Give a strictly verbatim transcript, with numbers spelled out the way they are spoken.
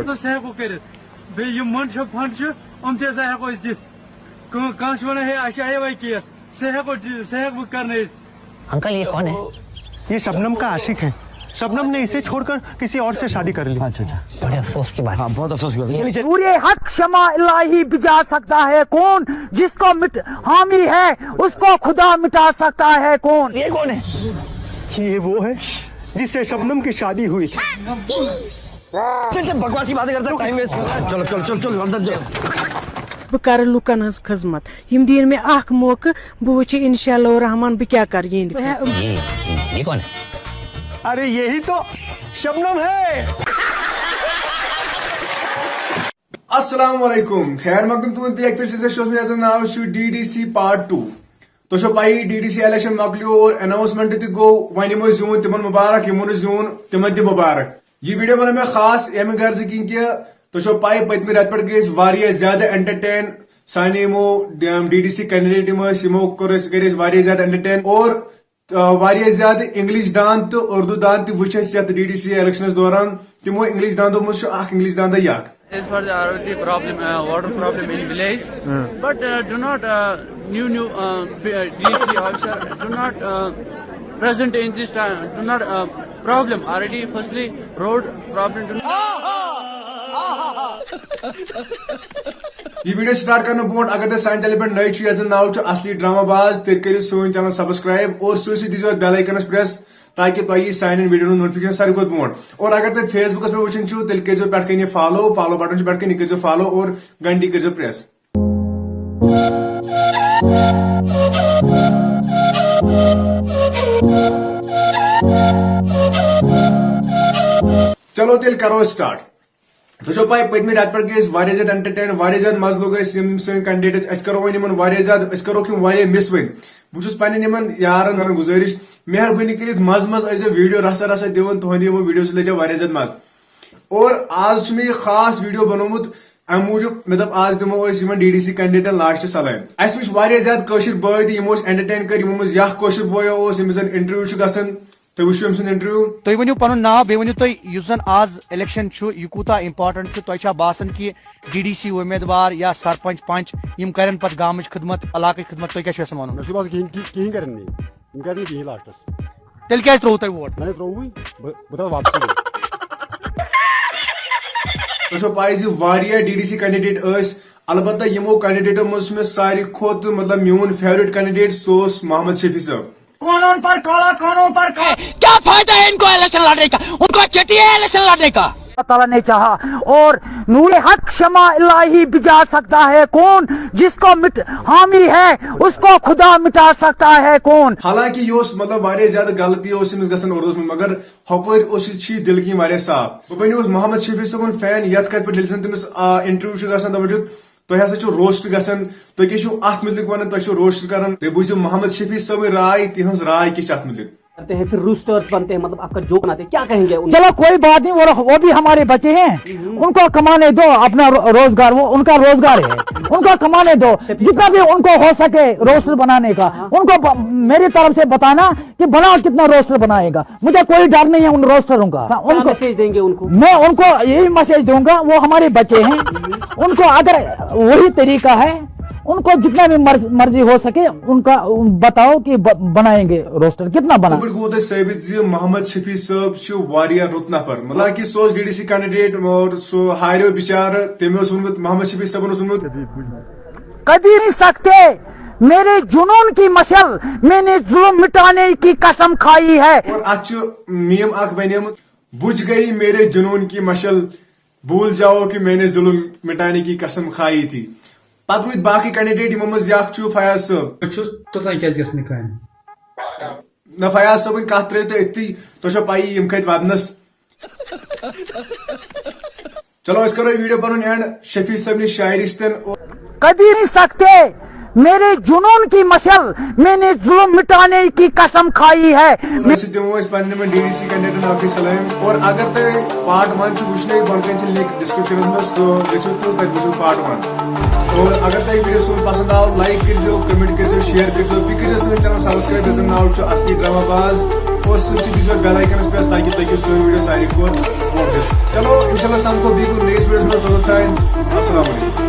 تہٕ سُہ ہٮ۪کو کٔرِتھ۔ بیٚیہِ یِم منشب فنڈ چھِ، یِم تہِ ہسا ہٮ۪کو أسۍ دِتھ۔ کٲ-، کانٛہہ چھُ وَنان، "ہے، اَسہِ چھِ آی واے کیس"، سُہ ہٮ۪کو ڈِ-، سُہ ہٮ۪کہٕ بہٕ کرنٲیِتھ۔ अंकल, ये कौन है? ये शबनम का आशिक है। शबनम ने इसे छोड़कर किसी और से शादी कर ली। अच्छा, अच्छा। बड़े अफसोस की बात। हाँ, बहुत अफसोस की बात है। चलिए, चलिए। نور حق شمع الہی بجھا سکتا ہے کون؟ جس کو مٹ حامی ہے، اس کو خدا مٹا سکتا ہے کون؟ ये कौن है? ये वो है जिससे शबनम की शादी हुई थी। चल, चल, बकवास की बातें करता, टाइम वेस्ट कर रहा है। चलो, चलो, चलो, चलो, अंदर चलो। بہٕ کرٕ لُکن ہٕنٛز خدمت، یِم دِیِن مےٚ اکھ موقعہٕ، بہٕ وٕچھٕ انشاء اللہ الرحمن بہٕ کیٛاہ کرٕ یِہِنٛدِ خٲطرٕ۔ ये, ये कौन है? अरे, यही तो शबनम है। السلام علیکم، خیر مقدم تُہُنٛد بیٚیہِ اَکہِ پھِرِ سۭتۍ چھُس بہٕ یَتھ زَن ناو چھُ D D C part two. تۄہہِ چھو پَیی، ڈی ڈی سی الیکشن مۄکلیو اور اناؤنسمنٹ تہِ گوٚو، وۄنۍ یِمو زیوٗن، تِمن مبارک، یِمو نہٕ زیوٗن، تِمن تہِ مبارک۔ یہِ ویڈیو بنٲو مےٚ خاص اَمہِ غرضہٕ کِنۍ کہِ تۄہہِ چھو پَے، پٔتمہِ رٮ۪تہٕ پٮ۪ٹھ گٔے أسۍ واریاہ زیادٕ انٹرٹین۔ سانہِ یِمو ڈی ڈی سی کینڈیڈیٹ یِم ٲسۍ، یِمو کوٚر أسۍ، کٔرۍ أسۍ واریاہ زیادٕ انٹرٹین اور آ، واریاہ زیادٕ انگلش دان تہٕ اردو دان تہِ وٕچھ اَسہِ یتھ ڈی ڈی سی الیکشنس دوران۔ تِمو انگلش داندو منٛز چھُ اکھ انگلش داندا یہِ اکھ۔ As far the already problem, uh, water problem in village, but uh, do not uh, new new uh, B- uh, D C officer do not uh, present in this time. Do not uh, problem already. Firstly, road problem. Do not یہِ video start کرنہٕ برونٛٹھ، اگر تُہۍ سانہِ چینلہِ پٮ۪ٹھ نٔوۍ چھِو، یتھ زن ناو چھُ اصلی ڈرامہ باز، تیٚلہِ کٔرِو سٲنۍ چینل سبسکرائب اور سۭتۍ سۭتۍ دیٖزیو بیل آیکنس پریس، تاکہِ تۄہہِ یی سانٮ۪ن ویڈیون ہُنٛد نوٹیفکیشن ساروی کھۄتہٕ برونٛٹھ۔ اور اگر تُہۍ فیس بُکس پٮ۪ٹھ وٕچھان چھِو، تیٚلہِ کٔرِزیو پٮ۪ٹھ کنہِ فالو، فالو بٹن چھُ پٮ۪ٹھ کنہِ، یہِ کٔرِزیو فالو اور گھنٹی کٔرِزیو پریس۔ چلو تیٚلہِ کرو أسۍ سٹارٹ۔ تۄہہِ چھو پاے، پٔتمہِ رٮ۪تہٕ پٮ۪ٹھ گٔے أسۍ واریاہ زیادٕ انٹرٹین، واریاہ زیادٕ مزٕ لوٚگ اَسہِ یِم سٲنۍ کینڈیڈیٹس۔ أسۍ کرو وۄنۍ یِمن واریاہ زیادٕ، أسۍ کرو یِم واریاہ مِس وۄنۍ۔ بہٕ چھُس پننٮ۪ن یِمن یارن کران گُزٲرِش، مےٚ ہٮ۪ہر بٔنۍ کٔرِتھ مزٕ مزٕ ٲسۍزیو ویڈیو رژھا رژھا دِوان، تُہنٛدِ یِمو ویڈیو سۭتۍ لٔجا واریاہ زیادٕ مزٕ۔ اور آز چھُ مےٚ یہِ خاص ویڈیو بنومُت، امہِ موٗجوٗب مےٚ دوٚپ آز دِمو أسۍ یِمن ڈی ڈی سی کینڈیڈیٹن لاسٹ سلام۔ اسہِ وٕچھ واریاہ زیادٕ کٲشِر بٲے تہِ، یِمو أسۍ انٹرٹین کٔرۍ، یِمو منٛز یہِ اکھ کٲشُر بویا اوس، ییٚمِس زن انٹرویو چھُ گژھان۔ تُہۍ وٕچھِو أمۍ سُنٛد انٹرویو۔ تُہۍ ؤنِو پنُن ناو، بیٚیہِ ؤنِو تُہۍ یُس زن آز الیکشن چھُ، یہِ کوٗتاہ امپورٹنٹ چھُ؟ تۄہہِ چھا باسان کہِ ڈی ڈی سی امیدوار یا سرپنچ، پنچ، یِم کرن پتہٕ گامٕچ خدمت، علاقٕچ خدمت؟ تُہۍ کیٛاہ چھِو یژھان ونُن؟ مےٚ چھُ باسان کِہیٖنۍ، کِہیٖنۍ، کِہیٖنۍ کرن نہٕ یِم۔ یِم کرن نہٕ کِہیٖنۍ لاسٹس۔ تیٚلہِ کیٛازِ ترٛووُ تۄہہِ ووٹ؟ مےٚ نے ترٛووُے۔ بہٕ، بہٕ ترٛاوٕ واپسٕے ووٹ۔ تۄہہِ چھو پاے زِ واریاہ ڈی ڈی سی کینڈیڈیٹ ٲسۍ، البتہ یِمو کینڈیڈیٹو منٛز چھُ مےٚ ساروی کھۄتہٕ، مطلب، میون فیورٹ کینڈیڈیٹ، سُہ اوس محمد شفیع صٲب۔ قانون پر کالا، قانون پر کالا۔ کیا فائدہ ہے ان کو الیکشن لڑنے کا؟ ان کو چٹی ہے الیکشن لڑنے کا۔ اللہ تعالیٰ نے چاہا اور نور حق شمع الہی بجھا سکتا ہے کون؟ جس کو مٹ حامی ہے، اس کو خدا مٹا سکتا ہے کون؟ حالانکہ یہِ اوس، مطلب، واریاہ زیادٕ غلطی اوس أمِس گژھان اردوس منٛز، مگر ہۄپٲرۍ اوس یہِ، چھُ یہِ دِلہٕ کِنۍ واریاہ صاف۔ بہٕ بنیوس محمد شفیع صٲبُن فین، یتھ کتھِ پٮ۪ٹھ ییٚلہِ زن تٔمِس، آ، انٹرویو چھُ گژھان، دپان چھُ، تۄہہِ ہسا چھُو روسٹ گژھان، تُہۍ کیٛاہ چھِو اتھ متعلق ونان، تۄہہِ چھِو روسٹ کران؟ تُہۍ بوٗزِو محمد شفیع صٲبٕنۍ راے، تِہنٛز راے کیٛاہ چھِ اتھ متعلق۔ کرتے ہیں، پھر روسٹرز بنتے ہیں، مطلب آپ کا جوک بناتے ہیں، کیا کہیں گے ان؟ چلو کوئی بات نہیں، وہ وہ بھی ہمارے بچے ہیں، ان کو کمانے دو اپنا رو- روزگار، وہ ان کا روزگار ہے، ان کو کمانے دو، جتنا بھی ان کو ہو سکے روسٹر بنانے کا، ان کو ب- میری طرف سے بتانا کہ بناؤ، کتنا روسٹر بنائے گا، مجھے کوئی ڈر نہیں ہے ان روسٹروں کا۔ ان کو میسج دیں گے ان کو؟ میں ان کو یہی میسج دوں گا، وہ ہمارے بچے ہیں، ان کو اگر وہی طریقہ ہے، ان کو جتنا بھی مرض- مرضی ہو سکے ان کا بتاؤ کہ ب- بنائیں گے روسٹر، کتنا بنا؟ یِتھ پٲٹھۍ گوٚو تۄہہِ ثٲبِت زِ محمد شفیع صٲب چھُ واریاہ رُت نفر، مطلب کہِ سُہ اوس ڈی ڈی سی کینڈیڈیٹ اور سُہ ہاریو بِچارٕ، تٔمۍ اوس ووٚنمُت، محمد شفیع صٲبن اوس ووٚنمُت، کبھی نہیں سکتے میرے جنون کی مشل، میں نے ظلم مٹانے کی قسم کھائی ہے۔ اور اتھ چھُ میم اکھ بنیومُت، بجھ گئی میرے جنون کی مشل، بھول جاؤ کہ میں نے ظلم مٹانے کی قسم کھائی تھی۔ پتہٕ روٗدۍ باقٕے کینڈیڈیٹ، یِمو منٛز اکھ چھُ فیاض صٲب۔ بہٕ چھُس توٚتام کیٛازِ گژھٕ نہٕ کامہِ؟ نہ، فیاض صٲبٕنۍ کتھ ترٲیِو تُہۍ أتھی، تۄہہِ چھو پَیی یِم کھٔتۍ ودنس۔ چلو، أسۍ کرو یہِ ویڈیو پنُن اینڈ شفیع صٲبنہِ شاعری سۭتۍ۔ کبھی نہیں سکتے میرے جنون کی مشل، میں نے ظلم مٹانے کی قسم کھائی ہے۔ أسۍ دِمو أسۍ پننہِ یِمن ڈی ڈی سی کینڈیڈیٹن اکھ سلام۔ اور اگر تۄہہِ پارٹ ون چھُ وٕچھنُے، بۄنہٕ کنہِ چھِ لنک ڈسکرپشنس منٛز، سُہ گٔژھِو تہٕ تتہِ وٕچھِو پارٹ ون۔ اور اگر تۄہہِ ویڈیو سون پسند آو، لایک کٔرزیو، کمنٹ کٔرزیو، شیئر کٔرزیو، بیٚیہِ کٔرزیو سٲنۍ چینل سبسکرائب، یتھ زن ناو چھُ اصلی ڈرامہ باز۔ اور سۭتۍ سۭتۍ دیٖزیو بیل آیکنس پرٛٮ۪س تاکہِ تُہۍ ہیٚکِو سٲنۍ ویٖڈیو ساروی کھۄتہٕ برونٛٹھ وٕچھِتھ۔ چلو، انشاءاللہ سمکھو بیٚیہِ کُنہِ نٔیِس ویٖڈیوس منٛز، توٚتتھ تام السلام علیکم۔